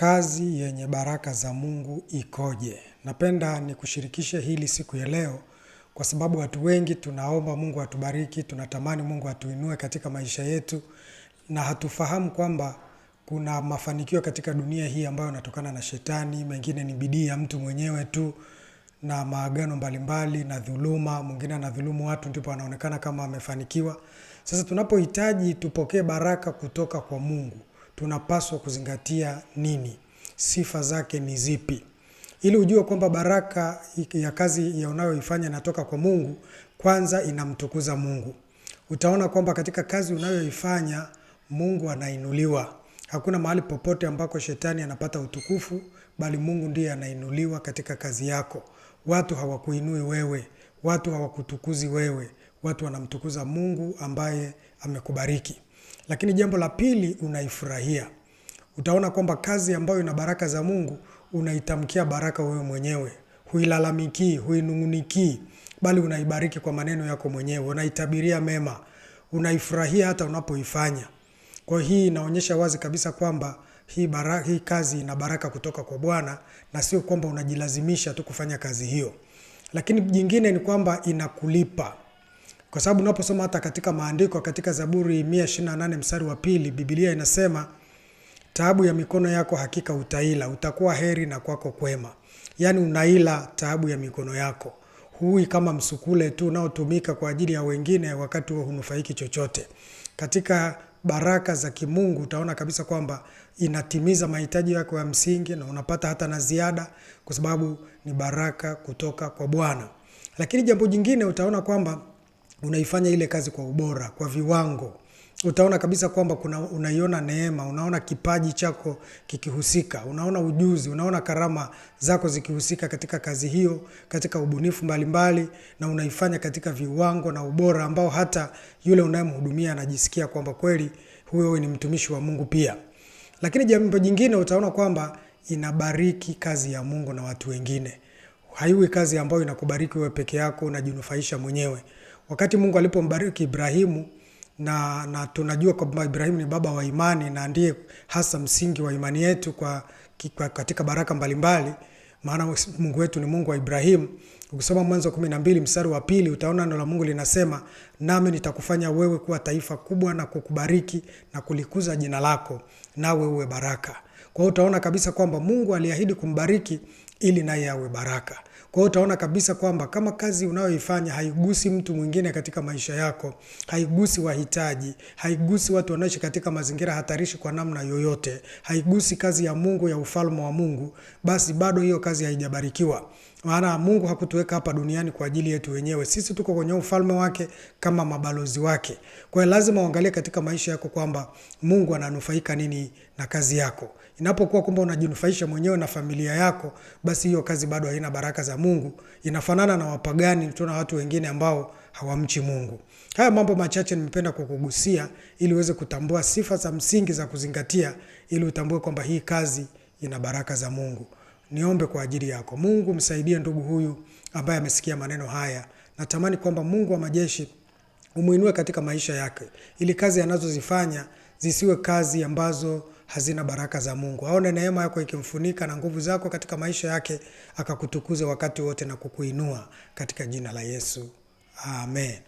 Kazi yenye baraka za Mungu ikoje? Napenda nikushirikishe hili siku ya leo kwa sababu watu wengi tunaomba Mungu atubariki, tunatamani Mungu atuinue katika maisha yetu na hatufahamu kwamba kuna mafanikio katika dunia hii ambayo yanatokana na shetani, mengine ni bidii ya mtu mwenyewe tu na maagano mbalimbali na dhuluma. Mwingine anadhulumu watu ndipo anaonekana kama amefanikiwa. Sasa tunapohitaji tupokee baraka kutoka kwa Mungu, tunapaswa kuzingatia nini? Sifa zake ni zipi? Ili ujue kwamba baraka ya kazi ya unayoifanya inatoka kwa Mungu, kwanza inamtukuza Mungu. Utaona kwamba katika kazi unayoifanya Mungu anainuliwa. Hakuna mahali popote ambako shetani anapata utukufu, bali Mungu ndiye anainuliwa katika kazi yako. Watu hawakuinui wewe, watu hawakutukuzi wewe, watu wanamtukuza Mungu ambaye amekubariki. Lakini jambo la pili, unaifurahia. Utaona kwamba kazi ambayo ina baraka za Mungu unaitamkia baraka wewe mwenyewe, huilalamikii, huinung'unikii, bali unaibariki kwa maneno yako mwenyewe, unaitabiria mema, unaifurahia hata unapoifanya. Kwa hii inaonyesha wazi kabisa kwamba hii kazi ina baraka kutoka kwa Bwana na sio kwamba unajilazimisha tu kufanya kazi hiyo. Lakini jingine ni kwamba inakulipa. Kwa sababu unaposoma hata katika maandiko katika Zaburi 128 mstari wa 2, Biblia inasema taabu ya mikono yako hakika utaila, utakuwa heri na kwako kwema. Yaani unaila taabu ya mikono yako. Hui kama msukule tu unaotumika kwa ajili ya wengine wakati huo hunufaiki chochote. Katika baraka za kimungu utaona kabisa kwamba inatimiza mahitaji yako ya msingi na unapata hata na ziada kwa sababu ni baraka kutoka kwa Bwana. Lakini jambo jingine utaona kwamba unaifanya ile kazi kwa ubora, kwa viwango. Utaona kabisa kwamba unaiona neema, unaona kipaji chako kikihusika, unaona ujuzi, unaona karama zako zikihusika katika kazi hiyo, katika ubunifu mbalimbali, na unaifanya katika viwango na ubora ambao hata yule unayemhudumia anajisikia kwamba kweli huyo ni mtumishi wa Mungu pia. Lakini jambo jingine utaona kwamba inabariki kazi ya Mungu na watu wengine. Haiwi kazi ambayo inakubariki wewe peke yako, unajinufaisha mwenyewe. Wakati Mungu alipombariki Ibrahimu, na tunajua kwamba Ibrahimu ni baba wa imani na ndiye hasa msingi wa imani yetu kwa katika baraka mbalimbali, maana Mungu wetu ni Mungu wa Ibrahimu. Ukisoma Mwanzo 12 mstari wa 2 utaona neno la Mungu linasema, nami nitakufanya wewe kuwa taifa kubwa na kukubariki na kulikuza jina lako, nawe uwe baraka. Kwa hiyo utaona kabisa kwamba Mungu aliahidi kumbariki ili naye awe baraka. Kwa hiyo utaona kabisa kwamba kama kazi unayoifanya haigusi mtu mwingine katika maisha yako, haigusi wahitaji, haigusi watu wanaoishi katika mazingira hatarishi kwa namna yoyote, haigusi kazi ya Mungu ya ufalme wa Mungu, basi bado hiyo kazi haijabarikiwa. Maana Mungu hakutuweka hapa duniani kwa ajili yetu wenyewe. Sisi tuko kwenye ufalme wake kama mabalozi wake. Kwa hiyo lazima uangalie katika maisha yako kwamba Mungu ananufaika nini na kazi yako. Inapokuwa kwamba unajinufaisha mwenyewe na familia yako, basi hiyo kazi bado haina baraka za Mungu. Inafanana na wapagani, tuna watu wengine ambao hawamchi Mungu. Haya mambo machache nimependa kukugusia ili uweze kutambua sifa za msingi za kuzingatia ili utambue kwamba hii kazi ina baraka za Mungu. Niombe kwa ajili yako. Mungu msaidie ndugu huyu ambaye amesikia maneno haya. Natamani kwamba Mungu wa majeshi umuinue katika maisha yake ili kazi anazozifanya zisiwe kazi ambazo hazina baraka za Mungu. Aone neema yako ikimfunika na nguvu zako katika maisha yake, akakutukuze wakati wote na kukuinua katika jina la Yesu. Amen.